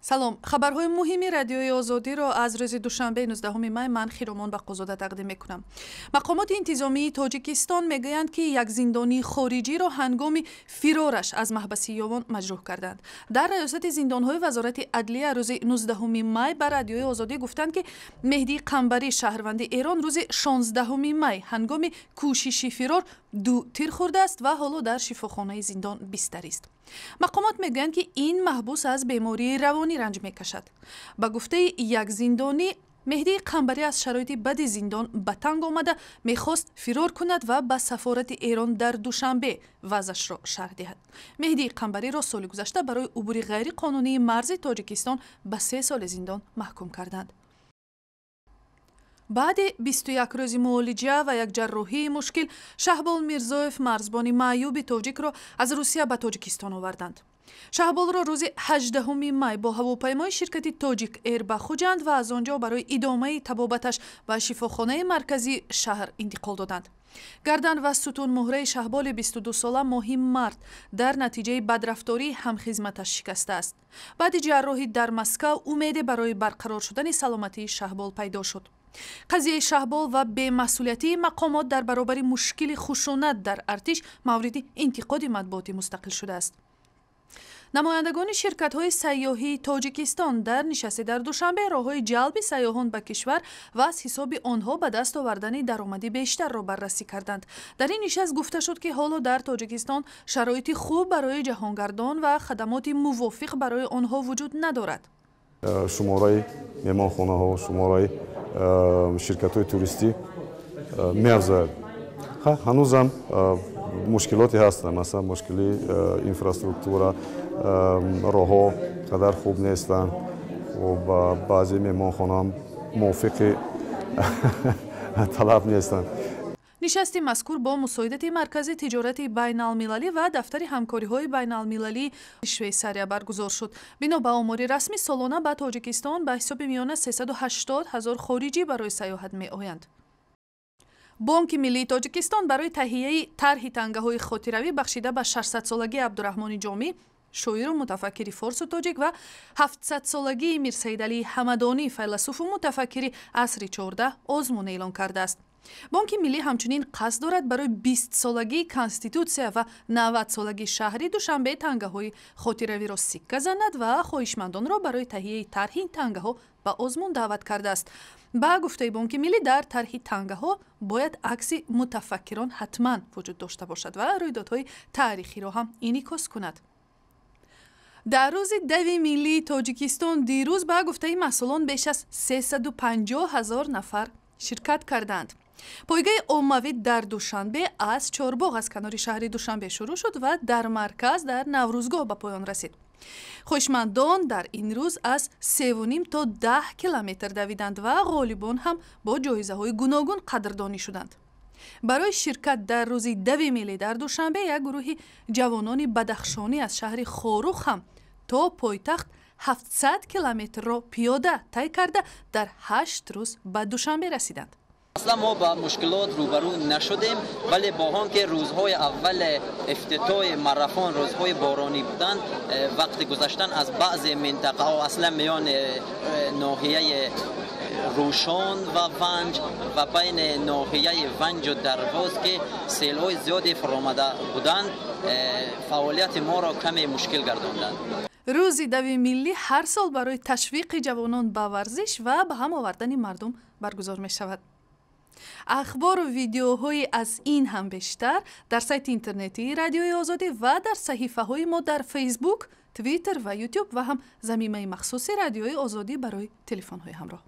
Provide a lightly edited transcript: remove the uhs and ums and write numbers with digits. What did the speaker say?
Салом, хабарҳои муҳими Радиои Озодиро аз рӯзи душанбе, 19 май, ман Хиромон Бақозода тақдим мекунам. Мақомоти интизомии Тоҷикистон мегӯянд, ки як зиндонии хориҷиро ҳангоми фирораш аз маҳбаси Ёвон маҷрӯҳ карданд. Дар раёсати зиндонҳои Вазорати адлия рӯзи 19 май ба Радиои Озодӣ гуфтанд, ки Меҳдии Қамбарӣ, шаҳрванди Эрон, рӯзи 16 май ҳангоми кӯшиши фирор ду тир хӯрдааст ва ҳоло дар шифохонаи зиндон бистарист. Мақомот мегӯянд, ки ин маҳбус аз бемории равонӣ ранҷ мекашад. Ба гуфтаи як зиндонӣ, Меҳдии Қамбарӣ аз шароити бади зиндон ба танг омада, мехост фирор кунад ва ба сафорати Эрон дар Душанбе вазъашро шарҳ диҳад. Меҳдии Қамбариро соли гузашта барои убури ғайриқонунии марзи Тоҷикистон ба 3 соли зиндон маҳкум карданд. Баъди 21 рӯзи муолиҷа ва як ҷарроҳии мушкил, Шаҳбол Мирзоев, марзбони маъюби тоҷикро, аз Русия ба Тоҷикистон оварданд. Шаҳболро рӯзи 18 май бо ҳавопаймои ширкати Тоҷик Эйр ба Хуҷанд ва аз он ҷо барои идомаи табобаташ ба шифохонаи марказии шаҳр интиқол доданд. Гардан ва сутунмуҳраи Шаҳболи 22сола моҳи март дар натиҷаи бадрафтории ҳамхизматаш шикастааст. Баъди ҷарроҳӣ дар Москав умеде барои барқарор шудани саломатии Шаҳбол пайдо шуд. Қазияи Шаҳбол ва бемасъулиятии мақомот дар баробари мушкили хушунат дар артиш мавриди интиқоди матбуоти мустақил шудааст. Намояндагони ширкатҳои сайёҳии Тоҷикистон дар нишасте дар Душанбе роҳҳои ҷалби сайёҳон ба кишвар ва аз ҳисоби онҳо ба даст овардани даромади бештарро баррасӣ карданд. Дар ин нишаст гуфта шуд, ки ҳоло дар Тоҷикистон шароити хуб барои ҷаҳонгардон ва хадамоти мувофиқ барои онҳо вуҷуд надорад. Шумораи меҳмонхонаҳо, шумораи ширкатҳои туристӣ меафзояд. Ҳанӯзам мушкилоте ҳастанд, масалан, мушкили инфраструктура, роҳҳо қадар хуб нестанд, баъзе меҳмонхонаам мувофиқи талаб нестанд. Нишасти мазкур бо мусоидати Маркази тиҷорати байналмилалӣ ва Дафтари ҳамкориҳои байналмилалии Швейсария баргузор шуд. Бино ба омори расмӣ, солона ба Тоҷикистон ба ҳисоби миёна 380 ҳазор хориҷӣ барои сайёҳат меоянд. Бонки миллии Тоҷикистон барои таҳияи тарҳи тангаҳои хотиравӣ, бахшида ба 600-солагии Абдураҳмони Ҷомӣ, шоиру мутафаккири форсу тоҷик, ва 700-солагии Мирсаидалии Ҳамадонӣ, файласуфу мутафаккири асри 14, озмун эълон кардааст. Бонки миллӣ ҳамчунин қасд дорад барои 20-солагии Конститутсия ва 90-солагии шаҳри Душанбе тангаҳои хотиравиро сикка занад ва хоҳишмандонро барои таҳияи тарҳи тангаҳо ба озмун даъват кардааст. Ба гуфтаи Бонки миллӣ, дар тарҳи тангаҳо бояд акси мутафаккирон ҳатман вуҷуд дошта бошад ва рӯйдодҳои таърихиро ҳам инъикос кунад. Дар рӯзи дави миллии Тоҷикистон дирӯз, ба гуфтаи масъулон, беш аз 350 ҳазор нафар ширкат карданд. Пойгаи оммавӣ дар Душанбе аз Чорбоғ, аз канори шаҳри Душанбе шурӯъ шуд ва дар марказ, дар Наврӯзгоҳ, ба поён расид. Хоҳишмандон дар ин рӯз аз 3,5 то 10 километр давиданд ва ғолибон ҳам бо ҷоизаҳои гуногун қадрдонӣ шуданд. Барои ширкат дар рӯзи дави миллӣ дар Душанбе як гурӯҳи ҷавонони бадахшонӣ аз шаҳри Хорух ҳам то пойтахт 700 километрро пиёда тай карда, дар 8 рӯз ба Душанбе расиданд. Аслан мо ба мушкилот рӯбарӯ нашудем, вале бо он ки рӯзҳои аввал ифтитоҳи марафон рӯзҳои боронӣ буданд, вақти гузаштан аз баъзе минтақаҳо, аслан миёни ноҳияи Рӯшон ва Ванҷ ва байни ноҳияи Ванҷу Дарвоз, ки селҳои зиёде фуромада буданд, фаъолияти моро каме мушкил гардонданд. Рӯзи дави миллӣ ҳар сол барои ташвиқи ҷавонон ба варзиш ва ба ҳам овардани мардум баргузор мешавад. Ахбору видеоҳои аз ин ҳам бештар дар сайти интернетии Радиои Озодӣ ва дар саҳифаҳои мо дар Фейсбук, Твиттер ва Ютуб ва ҳам замимаи махсуси Радиои Озодӣ барои телефонҳои ҳамроҳ.